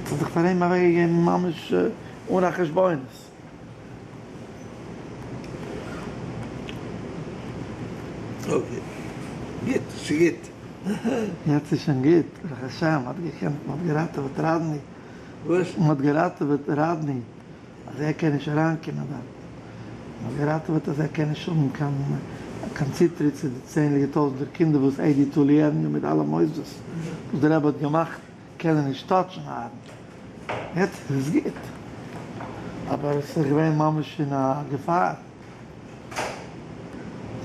האט זיך פאר אים אוועקגעגעבן ממש אן א חשבונות. okay, גוט, ס'גוט. יעצט איז שוין גוט, ברוך השם, מ'האט געקענט, מ'האט געראטעוועט ראדני. וואס? מ'האט געראטעוועט ראדני, אז ער קען נישט אריינקומען דארטן. מ'האט געראטעוועט אז ער קען נישט האבן קיין קיין צוטריט צו די צענדליגע טויזנטער קינדער וואס עדי טוליערניו מיט אלע מוסדות וואס די רבי האט געמאכט קענען נישט touch ן אהרן. יעצט איז עס גוט. אבער עס איז געווען ממש אין א געפאר. עס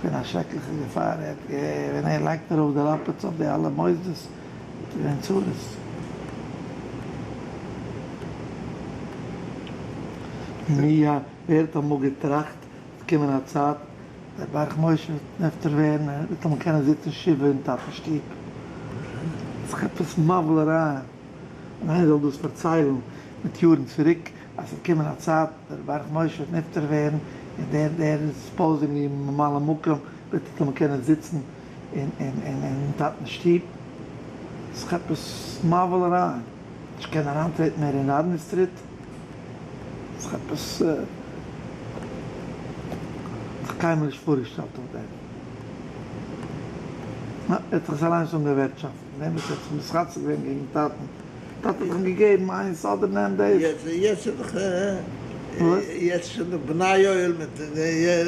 איז געווען א שרעקליכע געפאר. ער האט ווען ער לייגט ארויף די לאפעס אויף די אלע מוסדות וואלט געווען צרות. מי ה ווער האט אמאל געטראכט וועט קומען א צייט דער ברך משה וועט נפטר ווערן ער וועט אמאל קענען זיצן שבעה אין טאטענס שטוב. ס'איז עפעס מבהיל הרעיון. און איינער זאל דאס פארציילן מיט יארן צוריק אז ס'וועט קומען א צייט דער ברך משה וועט נפטר ווערן און דער דער supposedly ממלא מקום וועט אמאל קענען זיצן אין אין אין טאטנ'ס שטוב. ס'איז עפעס מבהיל הרעיון. נישט קענען אריינטרעטן מער אין ראדני סטריט. ס'איז עפעס. זיך קיינמאל נישט פארגעשטעלט אויף דעם. נא, ער האט זיך עס אליינס אנגעווערטשאפט מיט דעם וואס ער האט זיך מתחצף געווען קעגן טאטן. טאטע האט אים געגעבן איינס אדער נעם דאס. יעצט יעצט איז דאך וואס? יעצט איז שוין דאך בני יואל מיט יא יא.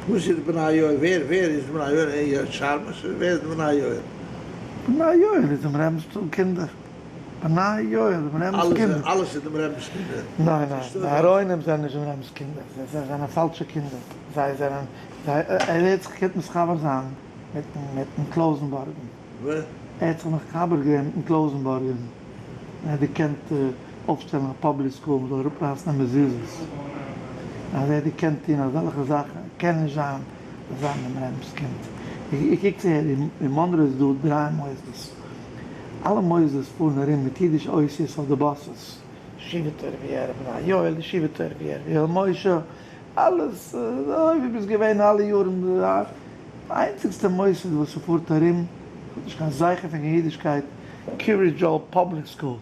וואס איז בני יואל? ווער ווער איז בני יואל? יא שארמאש? ווער איז בני יואל? בני יואל איז דעם רבינ'ס קינדער. בני יואל דעם רבינ'ס קינדער. אלעס איז דעם רבינ'ס קינדער. ניין ניין, די אהרונים זענען נישט דעם רבינ'ס קינדער, זיי זענען פאלשע קינדער, זיי זענען, זיי, ער האט זיך געקענט מתחבר זיין מיטן מיטן קלויזענבארגן. ווער? ער האט זיך מחבר געווען מיטן קלויזענבארגן, און ער האט געקענט אויפשטעלן א public school, מ'זאל אראפרייסן די מזוזות, אז ער האט געקענט טון אזעלכע זאכן, קען נישט זיין זיין דעם רבינ'ס קינד. איך קוק צו הער, אין מאנרא איז דא דריי מוסדות. אלע מוסדות פארן ארום מיט אידישע אותיות אויף די buses, ישיבה תורה ויראה בני יואל, ישיבה תורה ויראה ויואל משה, אלעס אזוי ווי ביסט געווען אלע יארן, די איינציגסטע מוסד וואס ס'פארט ארום האט נישט קיין זכר פון קיין אידישקייט, קרית דזשאו public school,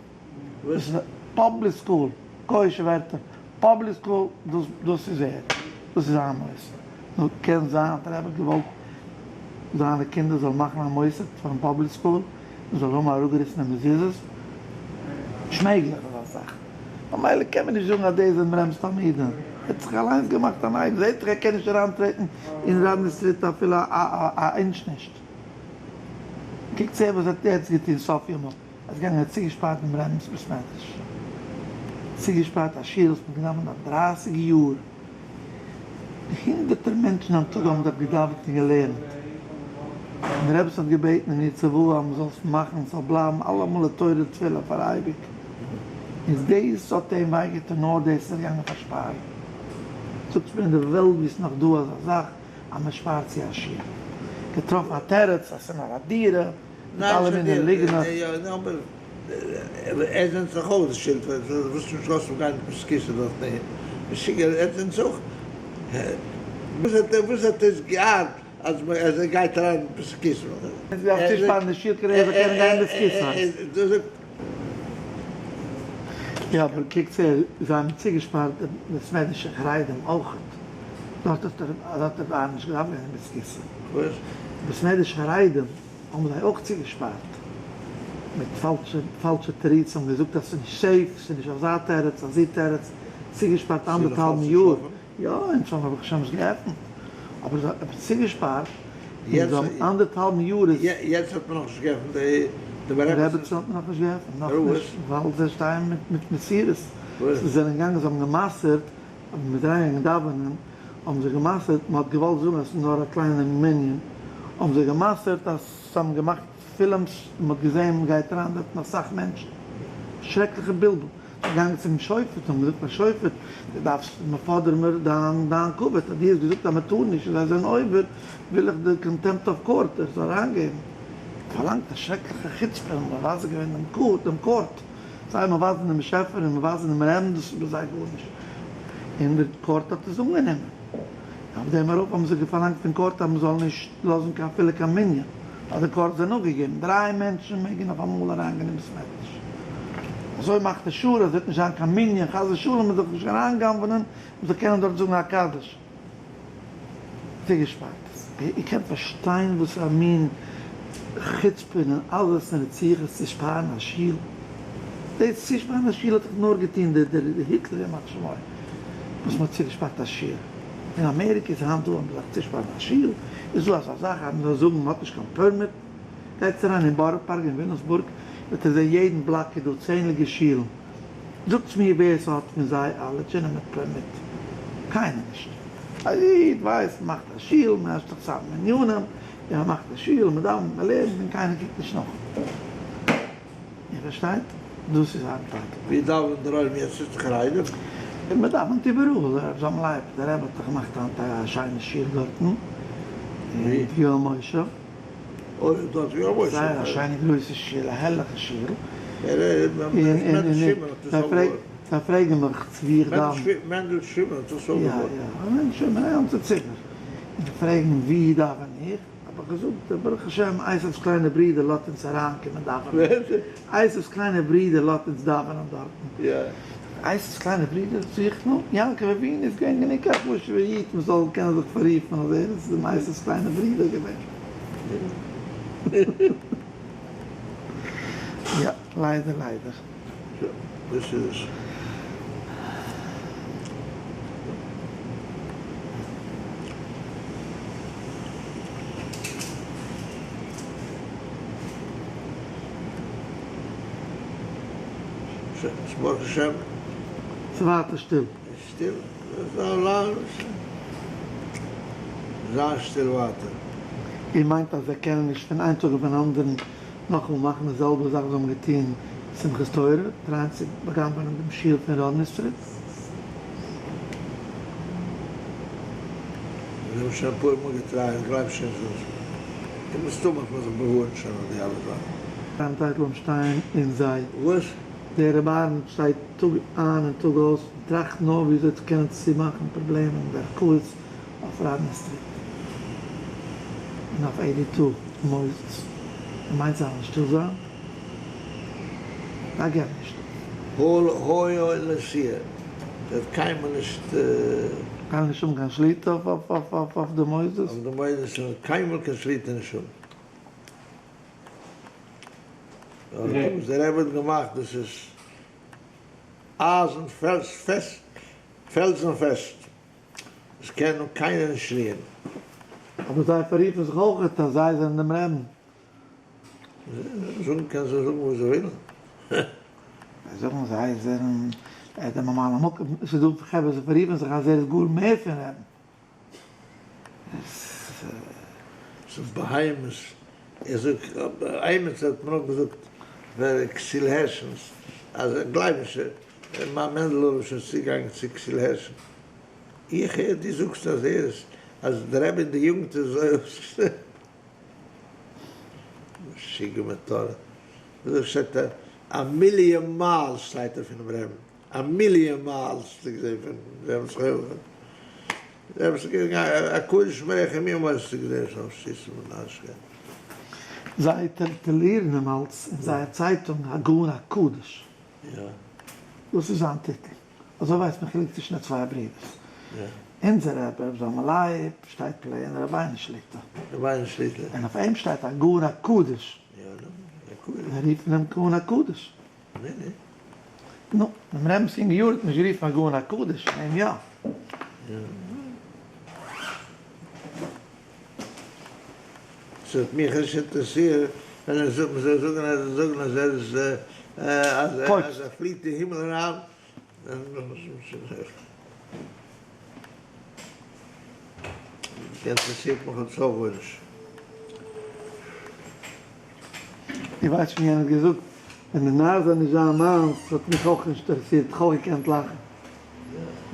וואס? public school, גויאישע ווערטער, public school, דאס דאס איז ער, דאס איז זיין מוסד, נו קען זיין האט דער רבי געוואלט זיינע קינדער זאלן מאכן א מוסד פארן public school, מען זאל האבן אראפגעריסענע מזוזות, נישט מעגליך אזא זאך, ממילא קען מען נישט זאגן אז דאס זענען רבינ'ס תלמידים, ער האט זיך אליינס געמאכט אן אייגן, זעהט זיך ער קען נישט אריינטרעטן אין ראדני סטריט אפילו א אינטש נישט, קוקטס הער וואס ער האט יעצט געטון סוף ימיו. איז געגאנגען האט צוגעשפארט דעם רבינ'ס בית מדרש, צוגעשפארט א שול וואס מ'האט געדאווענט דארט דרייסיג יאר, הונדערטער מענטשן א טאג האבן דארט געדאווענט און געלערנט, און דער רבי האט געבעטן אין איר צוואה אז מ'זאל עס מאכן ס'זאל בלייבן אלעמאל לתורה ותפילה פאר אייביג, איז דאס האט אים וויי געטון נאר דאס איז ער געגאנגען פארשפארן. זאגטס מיר אין די וועלט ווי ס'איז נאך דא אזא זאך אז מען שפארט צו א שול. געטראפן א תירוץ אז ס'איז נאר א דירה, מיט אלע מיני ליגנער. ער זענט זיך אויך די שולד וואס נישט לאזט אים גיין מיט בית הכסא דארט אהין. משוגע ער זענט אויך. וואס האט עס געארט אז ער גייט אריין מיט בית הכסא? עס דארף צושפארן די שול כדי ער זאל קענען גיין בית הכסא. יא אבער קוק צו זיי האבן צוגעשפארט די בית מדרש חרדים אויכעט דארט האט ר' אהרן נישט געדארפט גיין אין בית הכסא. וואס? בית מדרש חרדים האבן זיי אויך צוגעשפארט מיט פאלשע פאלשע תירוצים האבן געזאגט אז ס'איז נישט safe ס'איז נישט אזא תירוץ אזי תירוץ צוגעשפארט אנדערטהאלבן יאר יא אונז האבן ברוך השם עס געעפנט אבער זיי האבן צוגעשפארט און זיי האבן אנדערטהאלבן יאר איז. יעצט האט מען נאכנישט געעפנט די די רעבעצן האט מען נאכנישט געעפנט נאכנישט ווייל זיי שטייען מיט מיט מסירות זיי זענען געגאנגען זיי האבן גע'מסר'ט אז מ'איז אריינגעגאנגען דאווענען האבן זיי גע'מסר'ט מ'האט געוואלט זאגן אז ס'איז נאר א קליינע מנין האבן זיי גע'מסר'ט אז זיי האבן געמאכט פילמס און מ'האט געזען מ'גייט אריין דארטן אסאך מענטשן שרעקליכע בלבול. געגאנגען צום שופט און געזאגט פאר שופט, דו דארפסט, מען פאדער מיר דיין דיין כבוד, אז דו האסט געזאגט אז מען טאר נישט און זיי זענען עובר, וויל איך די contempt of court ער זאל אריינגעבן. פארלאנגט א שרעקליכע חוצפה און מבזה געווען דעם קאורט, דעם קאורט. זיי מבזה דעם באשעפער און מבזה דעם רעבן, דאס איז ביי זיי גארנישט. און די קאורט האט עס אנגענומען. אויף דעם ארויף האבן זיי געפארלאנגט פון קאורט אז מען זאל נישט לאזן קיין אפילו קיין מנין, האט די קאורט זיי נאכגעגעבן, דריי מענטשן מעגן אויף אמאל אריינגיין אין בית מדרש. אזוי מאכט די שורה אז עס וועט נישט זיין קיין מנין, חס ושלום מען זאל זיך נישט אריינגנב'נען, מען זאל קענען דארט זאגן א קדיש. צוגעשפארט עס. איר קענט פארשטיין וואס א מין חוצפה און עזות און רציחות צו שפארן א שול? דאס צושפארן א שול האט דאך נאר געטון דער היטלער ימח שמו וואס מען האט צוגעשפארט א שול. אין אמעריקע איז היינט דא אז מען זאל צושפארן א שול, איז דא אזא זאך אז מען זאל זאגן מען האט נישט קיין permit? גייטס אריין אין בארא פארק אין וויליאמסבורג וועט איר זען יעדן בלאק איז דא צענדליגע שולן, זאגטס מיר ווער ס'האט פון זיי א legitimate permit? קיינער נישט. א איד ווייסט מען מאכט א שול, מען עסט זיך צוזאם מניינים, און מען מאכט א שול, מען דאווענט, מען לערנט, און קיינער קוקט נישט נאך. איר פארשטייט? דאס איז היינט טאג. ווי דאווענט דער עולם יעצט איז דאך חרדים? מען דאווענט איבעראל, ר' זלמן לייב, דער רבי האט דאך געמאכט היינט א שיינע שול דארטן, אין ויואל משה. אוי דארט ויואל משה. זייער א שיינע גרויסע שול, א הערליכע שול. מענדל שמעון האט עס אויפגעבויט. זיי פרעגן מיך צו ווי איך דאווען. מענדל שמעון האט עס אויפגעבויט. יא יא, מענדל שמעון, א גאנצע ציבור. און זיי פרעגן ווי דאווען איך. האב איך געזאגט, ברוך השם עשיו'ס קליינע ברודער לאזט אונז אריינקומען דאווענען, עשיו'ס קליינע ברודער לאזט אונז דאווענען דארטן, עשיו'ס קליינע ברודער זאג איך, נו, יעקב אבינו איז געווען גענוג א חשוב'ער איד מען זאל קענען זיך פאררופן אז ער איז דעם עשיו'ס קליינע ברודער געווען. יא, ליידער ליידער. יא, דאס איז עס. ברוך השם. ס'איז ווייטער שטיל. שטיל? זיין שטיל ווייטער. איר מיינט אז זיי קענען נישט פון איין טאג אויפן אנדערן נאכאמאל מאכן די זעלבע זאך וואס זיי האבן געטון שמחת תורה, טרייען צו בא'גנב'ענען דעם שול פון ראדני סטריט? זיי האבן שוין אפאר מאל געטרייט, איך גלייב שוין נישט דאס איז מסתמא האט מען זיך באווארנט שוין אויף די אלע זאכן. אהרן טייטלבוים שטייען און זיי. וואס? דער רבי אהרן שטייט טאג איין און טאג אויס און טראכט נאר וויאזוי צו קענען צומאכן פראבלעמען מיט ערכאות אויף ראדני סטריט און אויף 82 מוסדות. איר מיינט זיי וועלן שטיל זיין? זיי געבן נישט אויף. הוי הוי נשיא, זי האט קיינמאל נישט. קיינמאל נישט האבן קיין שליטה אויף די מוסדות? אויף די מוסדות און קיינמאל קיין שליטה נישט האבן. וואס דער רבי האט געמאכט דאס איז אייזן פעסט, פעלזן פעסט, עס קען קיינער נישט רירן. אבער זיי פאררופן זיך אויכעט אז זיי זענען דעם רעבן. זאגן קענען זיי זאגן וואס זיי ווילן. זיי זאגן זיי זענען דער ממלא מקום, עס איז דא חברה וואס פאררופן זיך אז ער איז גאר מער פון רעבן. ס'איז בהמות, איך זאג איימיצער האט מיר נאך געזאגט ווער כסיל הערש'נס, אז איך גלייב נישט, מיין מענדל איז שוין צוגעגאנגען צו כסיל הערש'ן. איך הער דו זאגסט אז ער איז אז די רבי אין די יוגנט איז אזוי אויסגעזען. משוגע מטורף. אזוי שטייט ער א מיליאן מייל שטייט ער פונעם רעבן. א מיליאן מייל האסטו געזען פון רעבן זכרונו לברכה. א קדוש מרחם מי אמר האסטו געזען שם שיסן מיט נארישקייט. זיי טיטולירן אים אלס אין זייער צייטונג הגאון הקדוש. יא. דאס איז זיין טיטל. אזוי ווייסט מען חילוק צווישן די צוויי ברידערס. אונזער רבי רבי זלמן לייב שטייט plain רבינו שליטא. רבינו שליטא. און אויף אים שטייט הגאון הקדוש. יא נו, הקדוש. זיי רופן אים גאון הקדוש. נה נה. נו, דעם רבינ'ס יונגע יאר האט מען נישט גערופן הגאון הקדוש, אים יא. יא. ס'האט מיך נישט אינטערעסירט ווען ער זאגט מ'זאל זאגן אז זאגן אז ער איז אז ער פליט אין הימל אריין. אינטערעסירט מיך אויך גארנישט. איך ווייס שוין יענער האט געזאגט ווען די נאר זאל נישט זיין מיינס וואלט מיך אויך נישט אינטערעסירט איך האב געקענט לאכן.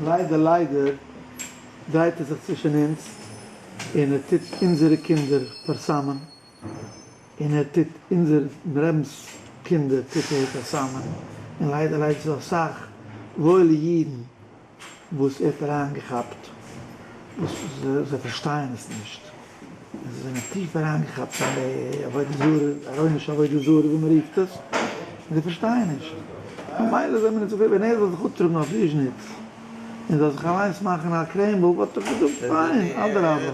ליידער ליידער דרייט ער זיך צווישן אונז און ער טוט אונזערע קינדער פארסאמען און ער טוט אונזער רבינ'ס קינדער טוט ער פארסאמען און ליידער ליידער ס'איז דא אסאך וואוילע אידן וואס ער האט אריינגעכאפט וואס זיי פארשטייען עס נישט, און זיי זענען טיף אריינגעכאפט אין די עבודה זרה, ארוינישע עבודה זרה ווי מען רופט עס, און זיי פארשטייען נישט, ממילא זענען מיר נישט צופרידן, ווען ער זאל זיך אפטראגן אויף וויזשניץ און זאל זיך אליינס מאכן א קרעמל וואלט איך געזאגט פיין, אדרבה.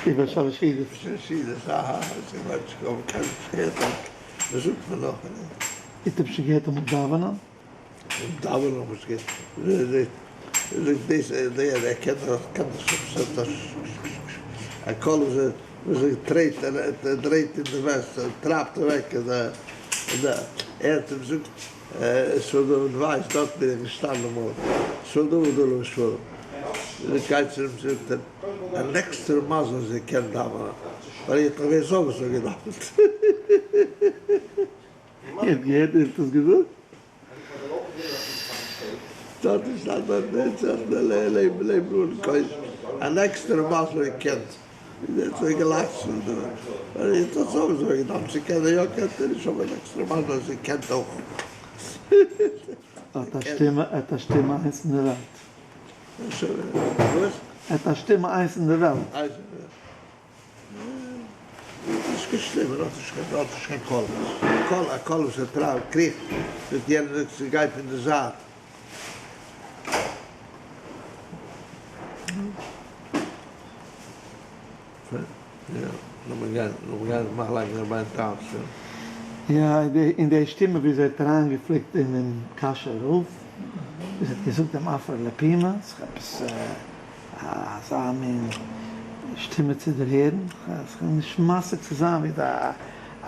איבער שלש סעודות. איר האט שוין געהערט אמאל דאווענען? ישראל דוד ווייס, דארט בין איך געשטאנען אמאל, ישראל דוד עליו השלום, גייט צו אים זאגט אים, אן עקסטערע מזל אז איר קענט דאווענען, ווייל איר האט נאך ווער סאוויסא געדאווענט. איר האט געהערט ווי ער האט עס געזאגט? דארט איז שטאנען דארט לעבן לעבן ארון קודש, אן עקסטערע מזל איר קענט. און ער האט זיך געלאכט פון דעם, ווייל איר האט דאך סאוויסאו געדארפט צו קענען, יא קענט איר נישט האבן אן עקסטערע מזל אז איר קענט אויך. ער האט א שטימע, ער האט א שטימע איינס אין די וועלט. וואס? ער האט א שטימע איינס אין די וועלט. איינס אין די וועלט. נישט קיין שטימע, ער האט נישט קיין, ער האט נישט קיין קול. קול, א קול וואס ער טרייבט, קריכט, זאגט יענער זאגט ס'גייט פון די זייט. יא, און די שטימע וויאזוי ער האט אריינגעפליקט אינעם קאשוי רב, וויאזוי ער האט געזאגט דעם עפרא לפומא, ס'איז עפעס אזא מין שטימע צו דערהערן, כ'קען נישט משיג צו זיין ווי א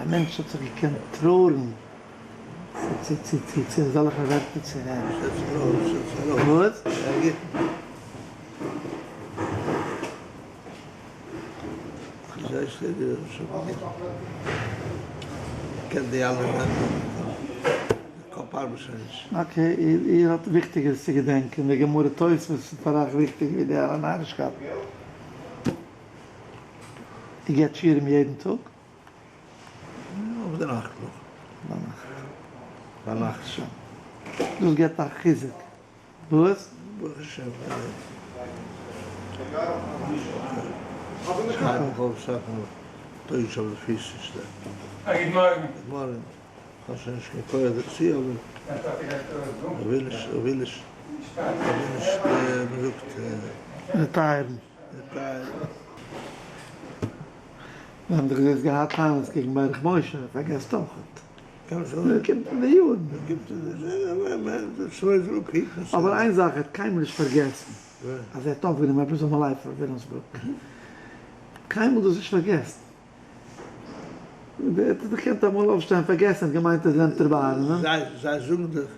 מענטש האט זיך געקענט טרויערן צו צו צו צו אזעלכע ווערטער צו רעדן. וואס? Okay, איר האט וויכטיגערס צו געדענקען, די גמרא תוספות איז פאר אייך וויכטיגער ווי די אלע נארישקייטן. איר געבט שיעורים יעדן טאג? אויף די נאכט נאך. ביינאכט. ביינאכט שוין. דאס געבט אייך חיזוק. וואס? ברוך השם. שרייב איך אויף אסאך מאל טויג נישט אויף די פיס צו שטיין. א גוט מארגן. גוט מארגן. כ'האב שוין נישט קיין כח דערצו אבער כ'וויל נישט כ'וויל נישט כ'וויל נישט מ'זאגט. רעטייערן. רעטייערן. זיי האבן דאך יעצט געהאט טענות קעגן ברך משה, פארגעסט אויכעט. קומט אין די יארן. אבער איין זאך ער האט קיינמאל נישט פארגעסן, אז ער האט אויפגענומען רבי זלמן לייב פאר וויליאמסבורג. קיינמאל דאס נישט פארגעסן. ער האט דאך געקענט אמאל אויפשטיין און פארגעסן, ער האט געמיינט אז ער נעמט רבי אהרן. זיי זאגן דאך.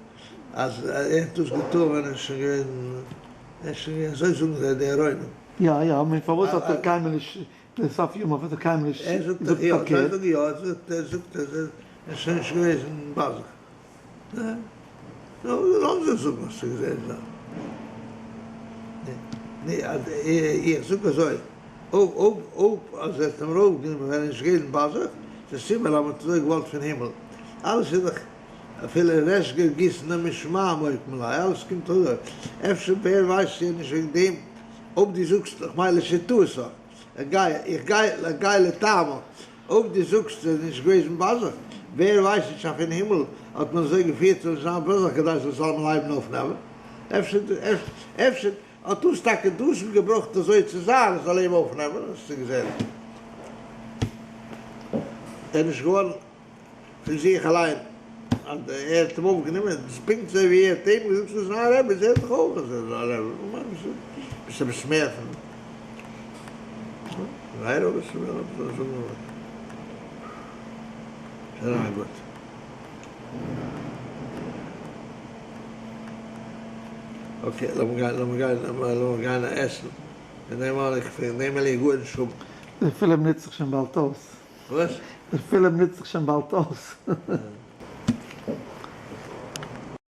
אז ער האט דאס געטאן ווען ער איז שוין געווען, ער איז שוין געווען, אזוי זאגן זיי די ארוינים. יא יא, און פארוואס האט ער קיינמאל נישט, לסוף ימיו האט ער קיינמאל נישט ער זאגט געזאגט דאך יא, זיי פארקערט? זאגן יא, ער זאגט ער זאגט אז ער איז שוין נישט געוועזן ביי זיך. נו, לאז זיי זאגן וואס זיי זאגן. נו, איך זאג אזוי, אויב אויב אויב אז ער האט אים ארויפגענומען ווען ער איז נישט געווען ביי זיך, איז א סימן אז מען האט אזוי געוואלט פון הימל. אלעס איז דאך אפילו ריש גרגותא משמיא מוקמי ליה, אלעס קומט אזוי. אפשר ווער ווייסט צו ער נישט וועגן דעם, אויב דו זאגסט, כ'מיין לשיטתך, איך גיי איך גיי איך גיי לטעמך, אויב דו זאגסט ער איז נישט געוועזן ביי זיך, ווער ווייסט נישט אז פון הימל האט מען אזוי געפירט זאל נישט זיין ביי זיך כדי זאל זלמן לייבן אויפנעמען, אפשר אפשר האט דאס טאקע דאס געברויכט אזוי צו זיין ער זאל אים אויפנעמען, האסטו געזען ער איז נישט געווארן פון זיך אליין אז ער האט אים אויפגענומען, דאס איז פונקט אזוי ווי ער האט אים געזאגט ס'איז זיין רבי, איז ער דאך אויך אזוי זיין רבי, ביסט עפעס מער פון זיין רבי? זיין גוט. okay, לאמיר גיין, לאמיר גיין, לאמיר גיין עסן, פון דעם וועל איך, פון דעם וועל איך גארנישט האבן. דער פילם נוצט זיך שוין באלד אויס. וואס? דער פילם נוצט זיך שוין באלד אויס.